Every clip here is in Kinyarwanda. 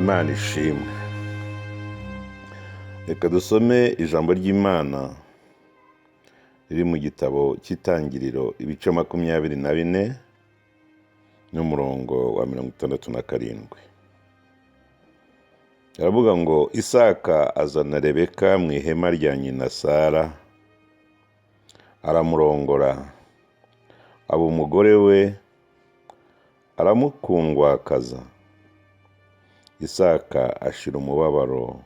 Imana ishimwe. Reka dusome ijambo ry'Imana riri mu gitabo cy'Itangiriro, ibice 24 n'umurongo wa 67. Aravuga ngo: "Isaka azana Rebeka mu ihema rya nyina Sara, aramurongora, aba umugore we, aramukundwakaza. Isaka ashira umubabaro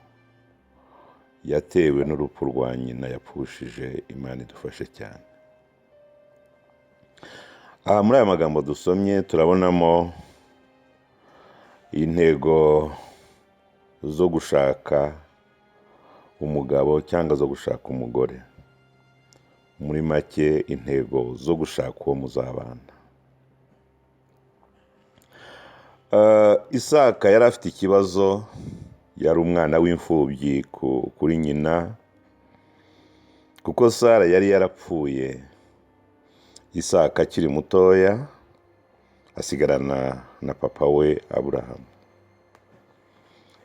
yatewe n'urupfu rwa nyina yapfushije." Imana idufashe cyane. Aha muri aya magambo dusomye turabonamo intego zo gushaka umugabo cyangwa zo gushaka umugore, muri make intego zo gushaka uwo muzabana. Isaka yari afite ikibazo, yari umwana w'imfubyi kuri nyina, kuko Sara yari yarapfuye Isaka akiri mutoya, asigarana na papa we Aburahamu.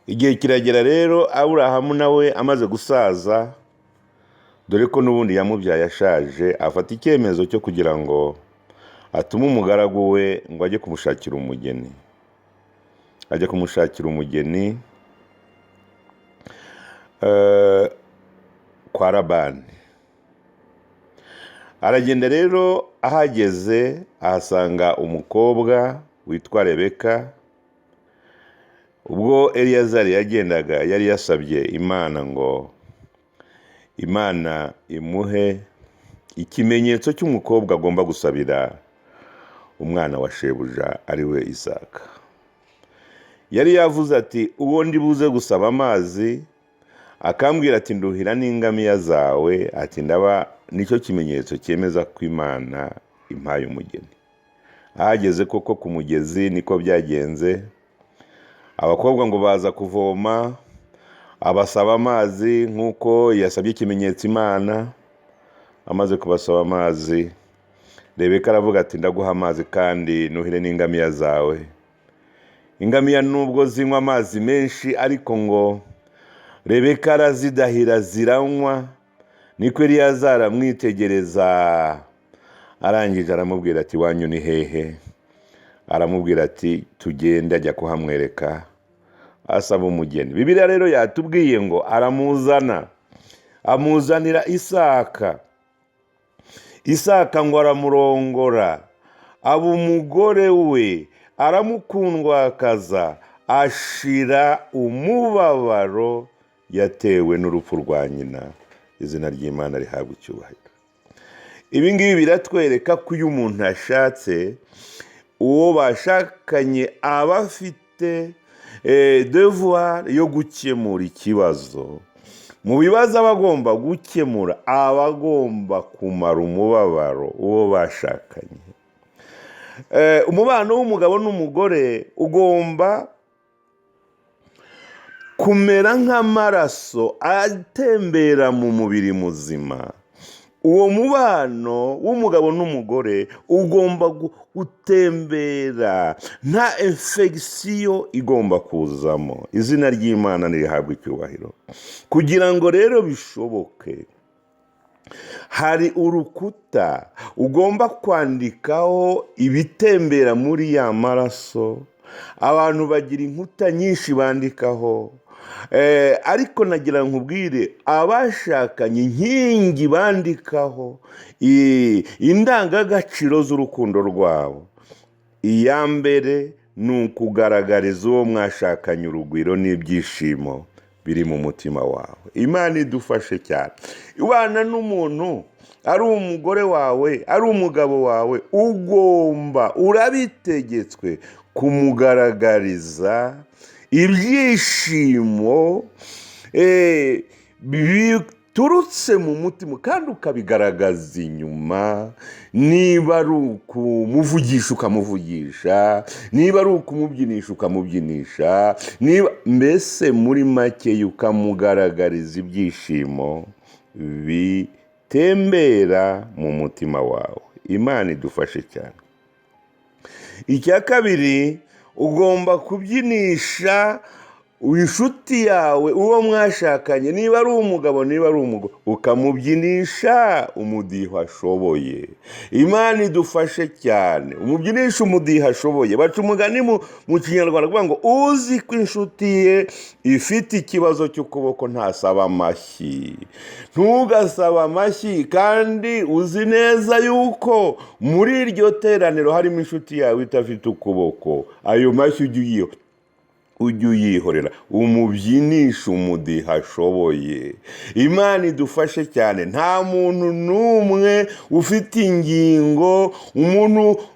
Igihe kiragera rero, Aburahamu nawe amaze gusaza, dore ko n'ubundi yamubyaye ashaje, afata icyemezo cyo kugira ngo atume umugaragu we ngo ajye kumushakira umugeni. Ajya kumushakira umugeni kwa Labani. Aragenda rero, ahageze ahasanga umukobwa witwa Rebeka. Ubwo Eliyazari yagendaga, yari yasabye Imana ngo Imana imuhe ikimenyetso cy'umukobwa agomba gusabira umwana wa shebuja, ari we Isaka. Yari yavuze ati: "Uwo ndi buze gusaba amazi akambwira ati 'Nduhira n'ingamiya zawe,' ati ndaba nicyo kimenyetso cyemeza ko Imana impaye umugeni." Ahageze koko ku mugezi niko byagenze. Abakobwa ngo baza kuvoma, abasaba amazi nk'uko yasabye ikimenyetso Imana. Amaze kubasaba amazi, Rebeka aravuga ati: "Ndaguha amazi kandi nuhire n'ingamiya zawe." Ingamiya nubwo zinywa amazi menshi, ariko ngo Rebeka arazidahira ziranywa. Niko Eliyazari aramwitegereza, arangije aramubwira ati: "Iwanyu ni hehe?" Aramubwira ati: "Tugende." Ajya kuhamwereka, asaba umugeni. Bibiliya rero yatubwiye ngo aramuzana, amuzanira Isaka. Isaka ngo aramurongora, aba umugore we, aramukundwakaza, ashira umubabaro yatewe n'urupfu rwa nyina. Izina ry'Imana rihabwa icyubahiro. Ibi ngibi biratwereka ko iyo umuntu ashatse, uwo bashakanye aba afite devoir yo gukemura ikibazo. Mu bibazo aba agomba gukemura, aba agomba kumara umubabaro uwo bashakanye. Umubano w'umugabo n'umugore ugomba kumera nk'amaraso atembera mu mubiri muzima. Uwo mubano w'umugabo n'umugore ugomba gutembera, nta infection igomba kuzamo. Izina ry'Imana ntirihabwe icyubahiro. Kugira ngo rero bishoboke, hari urukuta ugomba kwandikaho ibitembera muri ya maraso. Abantu bagira inkuta nyinshi bandikaho. Ariko nagira nkubwire, abashakanye inkingi bandikaho indangagaciro z'urukundo rwabo, iya mbere ni ukugaragariza uwo mwashakanye urugwiro n'ibyishimo biri mu mutima wawe. Imana idufashe cyane. Ubana n'umuntu, ari umugore wawe, ari umugabo wawe, ugomba, urabitegetswe kumugaragariza ibyishimo biturutse mu mutima, kandi ukabigaragaza inyuma. Niba ari ukumuvugisha ukamuvugisha, niba ari ukumubyinisha ukamubyinisha, niba mbese muri make ukamugaragariza ibyishimo bitembera mu mutima wawe. Imana idufashe cyane. Icya kabiri, ugomba kubyinisha Inshuti yawe, uwo mwashakanye, niba ari umugabo, niba ari umugore, ukamubyinisha umudiho ashoboye. Imana idufashe cyane. Umubyinisha umudiho ashoboye. Baca umugani mu Kinyarwanda kuvuga ngo uzi ko inshuti ye ifite ikibazo cy'ukuboko ntasaba amashyi. Ntugasabe amashyi kandi uzi neza yuko muri iryo teraniro harimo inshuti yawe idafite ukuboko. Ayo mashyi ujye uyihorera, umubyinishe umudiho ashoboye. Imana idufashe cyane. Nta muntu n'umwe ufite ingingo,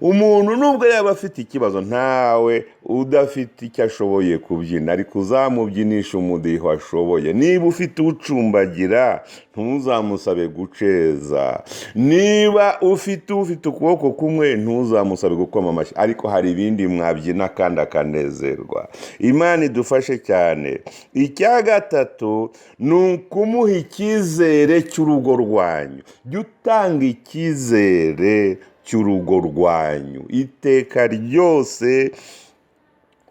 umuntu nubwo yaba afite ikibazo, ntawe udafite icyo ashoboye kubyina, ariko uzamubyinisha umudiho ashoboye. Niba ufite ucumbagira, ntuzamusabe guceza. Niba ufite ukuboko kumwe, ntuzamusabe gukoma amashyi, ariko hari ibindi mwabyina kandi akanezerwa. Imana idufashe cyane. Icya gatatu ni ukumuha icyizere cy'urugo rwanyu. Jya utanga icyizere cy'urugo rwanyu iteka ryose,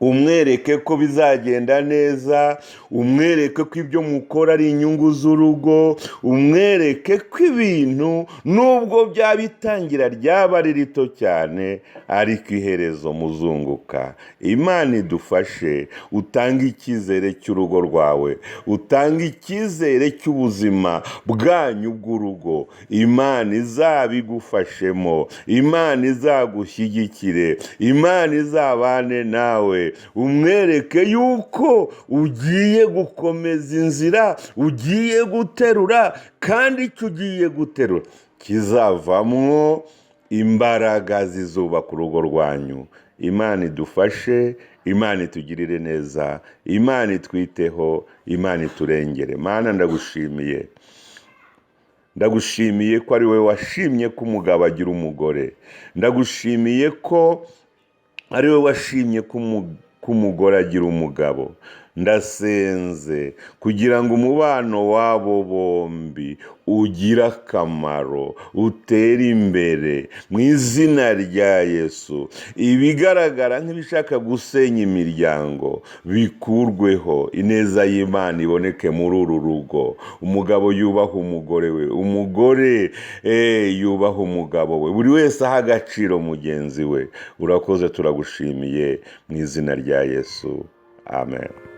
umwereke ko bizagenda neza, umwereke ko ibyo mukora ari inyungu z'urugo, umwereke ko ibintu nubwo byaba itangira ryaba ari rito cyane, ariko iherezo muzunguka. Imana idufashe. Utange icyizere cy'urugo rwawe, utange icyizere cy'ubuzima bwanyu bw'urugo. Imana izabigufashemo, Imana izagushyigikire, Imana izabane nawe. Umwereke yuko ugiye gukomeza inzira, ugiye guterura, kandi icyo ugiye guterura kizavamwo imbaraga zizubaka urugo rwanyu. Imana idufashe, Imana itugirire neza, Imana itwiteho, Imana iturengere. Mana, ndagushimiye, ndagushimiye ko ari wowe washimye ko umugabo agira umugore. Ndagushimiye ko ari wowe washimye ko umugore agira umugabo. Ndasenze kugira ngo umubano wabo bombi ugire akamaro, utere imbere mu izina rya Yesu. Ibigaragara nk'ibishaka gusenya imiryango bikurweho, ineza y'Imana iboneke muri uru rugo. Umugabo yubaha umugore we, umugore yubaha umugabo we, buri wese aha agaciro mugenzi we. Urakoze, turagushimiye mu izina rya Yesu, amen.